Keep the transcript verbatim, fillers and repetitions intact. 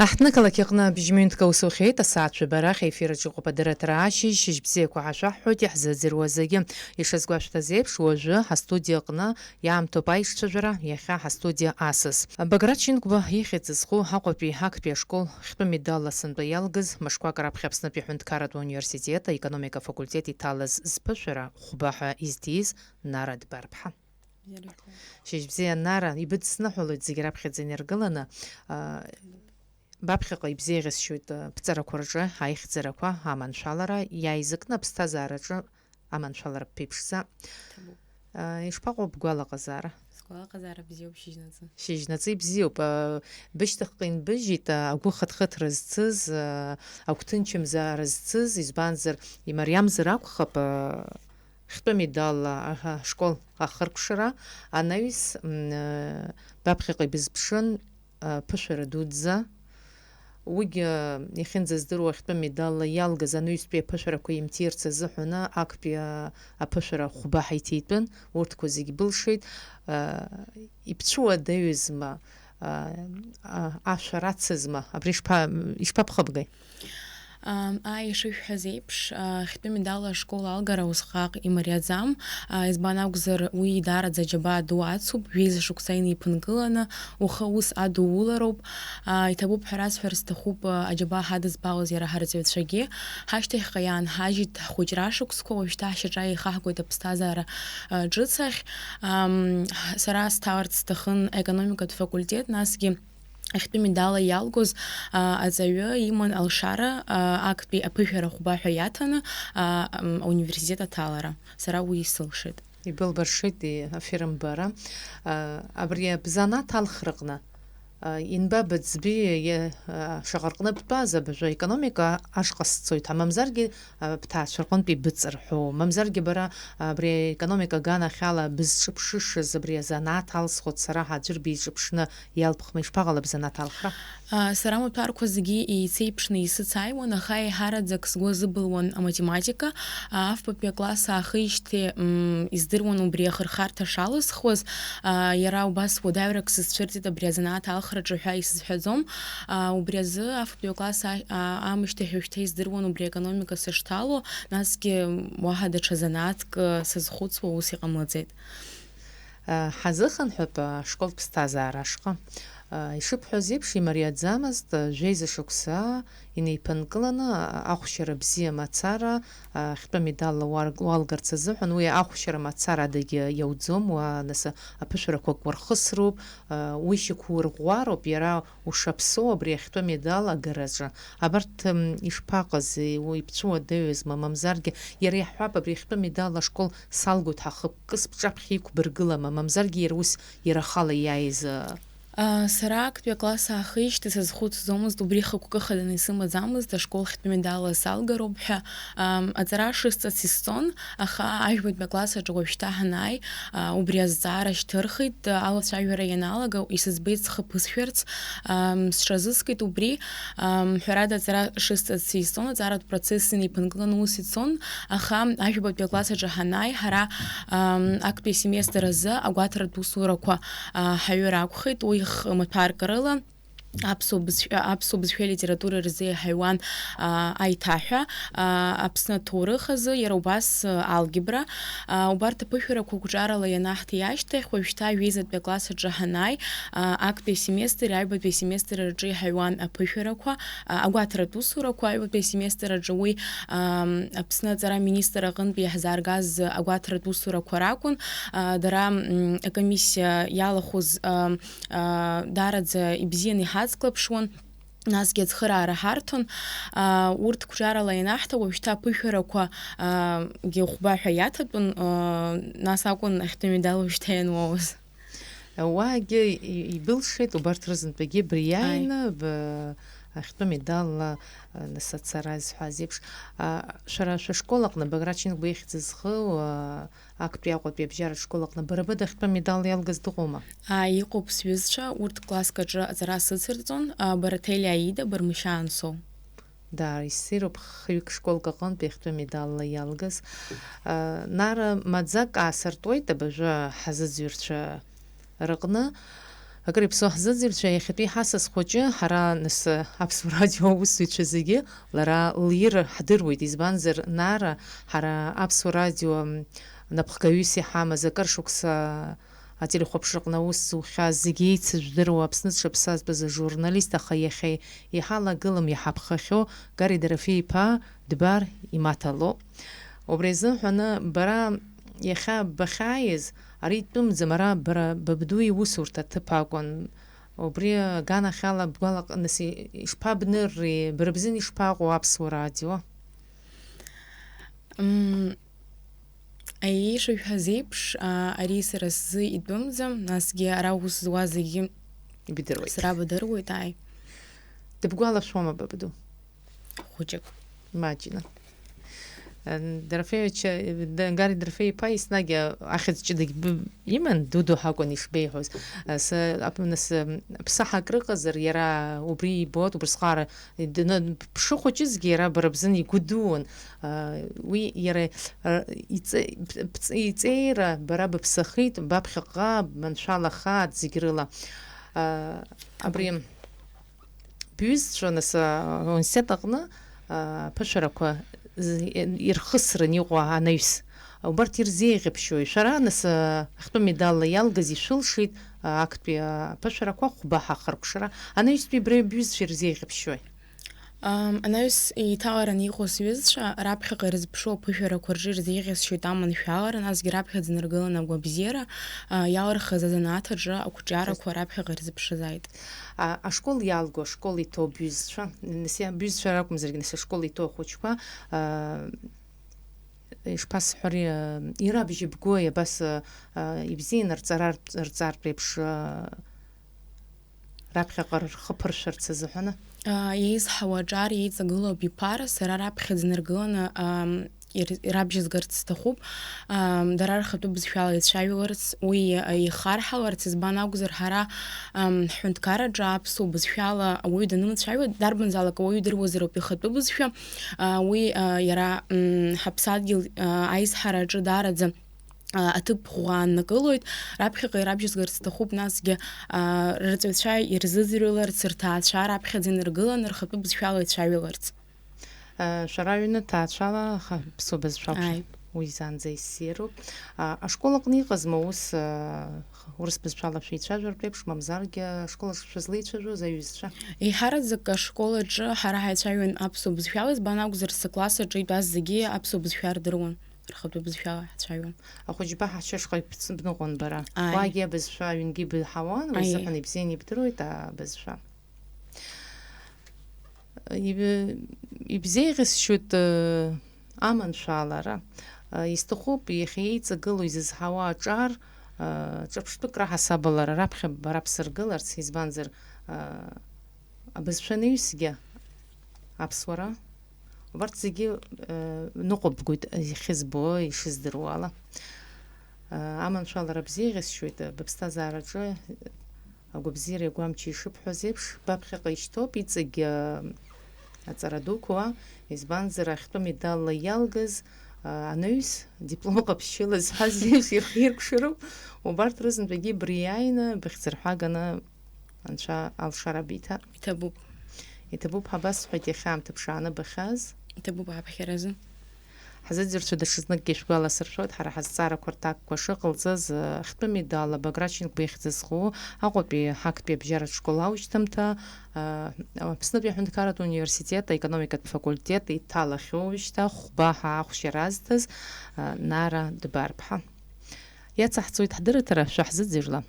Аҳҭнықалақь аҟны абжьмҩынтә аус ухеит, асааҭ жәаба арахь аефир аҿы иҟоуп адырраҭара ашьыжь, шьыжь бзиақәа ҳашәаҳҳәоит, иаҳзыӡырҩуаз зегьы. Ишазгәашәҭаз еиԥш, уажәы ҳастудиа аҟны иаамҭоуп аишцәажәара, иахьа ҳастудиа асас. Баграт Шьынқәба ихьӡ зху Аҟәатәи актәи ашкол хьтәы медалла сынтәа иалгаз, мышқәак раԥхьа Аԥснытәи аҳәынҭқарратә университет аекономика афакультет иҭалаз зԥышәара хәба ҳәа изҭиз Нара Дбарԥҳа. Шьыжь бзиа, Нара, ибыдсныҳәалоит зегь раԥхьаӡа инаргыланы. А, баԥхьаҟа ибзеиӷьасшьоит, а, бҵарақәа рҿы аихьӡарақәа, аманшәалара, иааизакны аԥсҭазаараҿы аманшәалара бԥеиԥшӡа. Ҭабуп. А, ишԥаҟоу бгәалаҟазаара? Сгәалаҟазаара бзиоуп шьыжьнаҵы. Шьыжьнаҵы ибзиоуп. А, бышьҭахьҟа инбыжьит, а, агәы хыҭхыҭра зцыз, а, агәҭынчымзаара зцыз, избанзар, имариамзар акәхап, а, хьтәы медалла, аҳа, ашкол ахыркәшара анаҩс, м, э, баԥхьаҟа ибызԥшын, э, ԥышәара дуӡӡа. Уигьы, э, иахьынӡаздыруа, хьтәы медалла иалгаз анаҩстәи аԥышәарақәа имҭирц азыҳәаны актәи, э, аԥышәара хәба ҳаиҭеитәын, урҭқәа зегь былшеит. Э, ибцәуадаҩызма, э, а-, ашәа рацызма, абри ишԥа-, ишԥабхыбгеи? Ам, ааи, ишышәҳәаз еиԥш, а, хьтәы медалла ашкол алгара усҟак имариаӡам, а, избан акәзар, уи даараӡа аџьабаа ду ацуп, жәеиза шықәса инеиԥынкыланы, ухы аус адуулароуп, а, иҭабуп ҳәа расҳәар сҭахуп, а, аџьабаа ҳадызбалоз иара ҳарҵаҩцәагьы, ҳашьҭахьҟа иаанҳажьит ҳхәыҷра ашықәсқәа, уажәшьҭа ҳшьаҿа еихаҳгоит аԥсҭазаара, а, ҿыц ахь. Ам, ҳ-, сара сҭаларц сҭахын аекономикатә факультет, насгьы ахьтәы медалла иалгоз, а, аҵаҩы иман алшара, а, актәи аԥышәара хәба ҳәа иаҭаны, а, м, ауниверситет аҭалара. Сара уи исылшеит. Ибылбыршеит, и-, аферымбара. А, абри абзанааҭ алхраҟны, а, инба быӡби, е-, а, шаҟа рҟны бтәаз, абыржәы аекономика ашҟа сцоит ҳәа, мамзаргьы, а, бҭаацәа рҟынтәи быҵарҳәо, мамзаргьы бара, а, абри аекономика аганахьала бызҿыԥшышаз абри азанааҭ алсхуеит сара ҳәа аӡәыр биҿыԥшны иалԥхма, ишԥаҟалап занааҭ алхра? А, сара амаҭәарқәа зегьы еицеиԥшны исыцааиуан, аха еиҳараӡак сгәы азыбылуан аматематика. А, афбатәи акласс аахижьҭеи, м, издыруан убри ахырхарҭа шалысхуаз. А, иара убас уадаҩрак сызцәырҵит абри азанааҭ алхраҿы ҳәа исызҳәаӡом. А, убри азы афбатәи акласс а-, а-, аамышьҭахь уажәшьҭа издыруан убри аекономика сышҭало, насгьы уаҳа даҽа занааҭк, а, сазхәыцуа ус иҟамлаӡеит. Ҳазыхынҳәып ашколтә ԥсҭазаара ашҟа. Ишыбҳәаз еиԥш, имариаӡамызт, жәеиза шықәса инеиԥынкыланы ахәшьара бзиа мацара, ахьтәы медалла уарг-, уалгарц азыҳәан, уи ахәшьара мацара адагьы иауӡом, уа, нас, аԥышәарақәак уархысроуп, уи шьақәурӷәӷәароуп, иара ушаԥсоу абри ахьтәы медал агараҿы. Абарҭ, м, ишԥаҟази, уи бцәуадаҩызма, мамзаргьы, иара иаҳҳәап, абри ахьтәы медал ашкол салгоит ҳәа хықәкыс бҿаԥхьа иқәбыргылама, мамзаргьы иара ус иара ахала иааиз, а? А, сара актәи акласс аахижьҭеи сазхәыцӡомызт, убри хықәкы хаданы исымаӡамызт, ашкол хьтәы медалла салгароуп ҳәа. Ам, аҵара шысҵац исҵон, аха ажәбатәи акласс аҿы уажәшьҭа ҳанааи, а, убри азҵаара шьҭырхит, а, алацәажәара ианалага, исыӡбеит схы ԥысшәарц, ам, сҽазыскит убри, ам, ҳәарада, аҵара шысҵац исҵон, аҵаратә процесс инеиԥынкыланы ус ицон, аха ажәабатәи акласс аҿы ҳанааи, ҳара, ам, актәи асеместр азы агәаҭаратә усурақәа, а, ҳаҩыр акәхеит, уи х-, маҭәарк рыла. Аԥсуа бызшәа, аԥсуа бызшәеи алитературеи рзы иҳаиуан, а, аиҭаҳәа, а, Аԥсны аҭоурых азы, иара убас, а, алгебра. А, убарҭ аԥышәарақәа гәҿарала ианаҳҭеи ашьҭахь, уажәшьҭа ажәеизатәи акласс аҿы ҳанааи, а, актәи асеместр, аҩбатәи асеместр рҿы иҳаиуан аԥышәарақәа, а, агәаҭаратә усурақәа, аҩбатәи асеместр аҿы уи, ам, Аԥсны аҵара аминистр аҟынтәи иаҳзааргаз агәаҭаратә усурақәа ракәын. А, дара, м, акомиссиа иалахәыз, ам, а, даараӡа ибзианы иҳацклаԥшуан, насгьы ацхыраара ҳарҭон. А, урҭ гәҿарала ианаҳҭа, уажәшьҭа аԥышәарақәа, а, гьы хәба ҳәа иаҭатәын, а, нас акәын ахьтәы медал уажәшьҭа иануоуз. Уаагьы и-, ибылшеит, убарҭ рызынтәагьы абри Ааи. иааины, б-, ахьтәы медалла, а, нас ацара зҳәаз еиԥш. А, шәара шәышкол аҟны, Баграт Шьынқәба ихьӡ зху, а, актәи Аҟәатәи абжьаратә школ аҟны бара быда ахьтәы медал иалгаз дыҟоума? Ааи, иҟоуп сҩызцәа, урҭ класск аҿы аҵара сыцырҵон, а, Бараҭели Аида, Бармышьа Ансоу. Даара иссируп, хҩык школк аҟынтә иахьтәы медалла иалгаз. А, Нара, маӡак аасыртуеит абыржәы ҳазыӡырҩцәа рыҟны. Акыр иаԥсоу ҳзыӡырҩцәа, иахьатәи ҳасас хәыҷы, ҳара нас Аԥсуа радио аусзуҩцәа зегьы лара лира ҳдыруеит, избанзар, Нара, ҳара Аԥсуа радио напхгаҩыс иҳамаз, акыр шықәса ателехәаԥшраҟны аус зухьаз, зегьы еицыжәдыруа, Аԥсны зҽаԥсазтәыз ажурналист, аха иахьа иҳалагылам иҳаԥхахьоу Гари Дорофеи-иԥа Дбар имаҭа лоуп. Убри азыҳәаны бара иахьа бахьааиз, ари итәымӡам, ара бара бабду иусурҭа аҭыԥ акәын. Убри аганахьала бгәалаҟ-, нас и-, ишԥабнырри, бара бзын ишԥаҟоу Аԥсуа радио? Мм, аиеиша шәҳәаз еиԥш, а, ари сара сзы итәымӡам, насгьы ара аус зуа зегьы Ибдыруеит. Сара бадыруеит, ааи. Дыбгәалашәома бабду? Хәыҷык. Маҷны. Э, Дорофеевич, э, Д-, Гари Дорофеи-иԥа еснагь, э, ахьӡ ҷыдагь б-, иман, Дудо ҳакәын ишбеиҳәоз. Э, с-, ап-, нас, э, ԥсаҳа акрыҟазар, иара убри ибот, убрысҟара, э, дны-, бшыхәыҷызгьы иара бара бзын игәы дууан. Э, уи иара, э, иҵе-, б-, бҵ-, иҵеира бара быԥсахит, баԥхьаҟа, бманшәалахаат зегь рыла. Э, абри Бҩызцәа, нас, а, ауниверситет аҟны, а, аԥышәарақәа з-, ирхысрын иҟоу анаҩс. Убарҭ ирзеиӷьаԥшьои? Шәара, нас, а, ахьтәы медалла иалгаз ишәылшеит, а, актәи, а, аԥышәарақәа хәба ҳахыркәшара. Анаҩстәи абри абҩызцәа ирзеиӷьаԥшьои? Ам, анаҩс еиҭагараны иҟоу сҩызцәа раԥхьаҟа ирзыԥшу аԥышәарақәа рҿы ирзеиӷьасшьоит аманшәалара, насгьы раԥхьаӡа инаргыланы агәабзиара, а, иалырхыз азанааҭ аҿы ақәҿиарақәа раԥхьаҟа ирзыԥшызааит. А, ашкол иалго, ашкол иҭоу абҩызцәа, нас, иа-, абҩызцәа ракәымзаргьы, нас, ашкол иҭоу ахәыҷқәа, а, ишԥасҳәари, а, ирабжьыбгои, абас, а, а, ибзианы рҵара рҵ-, рҵартә еиԥш, а, раԥхьаҟа рхы ԥыршәарц азыҳәаны? А, еизҳауа аҿар еиҵагылоуп иԥара, сара раԥхьаӡа инаргыланы, ам, ир-, ирабжьызгарц сҭахуп. Ам, дара рхатәы бызшәала ицәажәаларц, уи, а, ихарҳаларц, избан акәзар, ҳара, ам, ҳҳәынҭқарраҿы аԥсуа бызшәала ауаҩы данымцәажәо, дарбанзаалак ауаҩы идыруазароуп ихатәы бызшәа, а, уи, а, иара, м, ҳаԥсадгьыл, а, аизҳараҿы даараӡа, а, аҭыԥ ӷәӷәа ааннакылоит, раԥхьаҟа ирабжьызгарц сҭахуп, насгьы, а, рҵаҩцәа ирзыӡырҩларц, рҭаацәа раԥхьаӡа инаргыланы, рхатәы бызшәала ицәажәаларц. Э, шәара аҩны ҭаацәала аха ԥсуа бызшәа ауп. Ааи. Уи изаанӡа иссируп. А, ашкол аҟны иҟазма ус, а, урыс бызшәала шәеицәажәартә еиԥш, мамзаргьы ашкол аҿы шәызлеицәажәоз аҩызцәа? Еиҳараӡак ашкол аҿы ҳара ҳаицәажәон аԥсуа бызшәала, избан акәзар, сыкласс аҿы итәаз зегьы аԥсуа бызшәа рдыруан, рхатәы бызшәала ҳацәажәон. Ахәыҷбаҳа ҳшьышҟа ибц-, бныҟәон бара. Ааи. Уаагьы абызшәа аҩнгьы баҳауан, уи Ааи. Азыҳәан ибзианы ибдыруеит абызшәа. Иб-, ибзеиӷьасшьоит, э, аманшәалара. Э, исҭахуп иахьа еиҵагылоу изызҳауа аҿар, э, ҿырԥштәык раҳасабалара раԥхьа бара бсыргыларц, избанзар, э, абызшәа анаҩсгьы аԥсуара, убарҭ зегьы, э, ныҟәыбгоит, ихьызбо, ишыздыруа ала. Э, аманшәалара бзеиӷьасшьоит, э, быԥсҭазаараҿы агәабзиареи агәамчи ишыбҳәаз еиԥш, баԥхьаҟа ишьҭоуп иҵегь, аа, аҵара дуқәа, избанзар, ахьтәы медалла иалгаз, аа, анаҩс, диплом ҟаԥшьыла зҳәаз еиԥш ирхиркәшароуп. Убарҭ рызынтәагьы бриааины, быхьӡырҳәаганы Анцәа алшара биҭап. Иҭабуп. Иҭабуп ҳәа басҳәоит, иахьа аамҭа ԥшааны бахьааз. Иҭабуп ааԥхьаразы. Ҳзыӡырҩцәа даҽазныкгьы шәгәаласыршәоит, ҳара ҳазҵаарақәа рҭакқәа шыҟалҵаз, ахьтәы медал Абаграченко ихьӡ зху Аҟәатәи ҳактәи абжьаратә школ аушьҭымҭа, а, Аԥснытәи аҳәынҭқарратә университет аекономикатә факультет иҭалахьоу шьҭа хәба ҳа ахәшьара азҭаз, а, Нара Дбарԥҳа. Иацаҳҵоит ҳдырраҭара, шәаҳзыӡырҩла.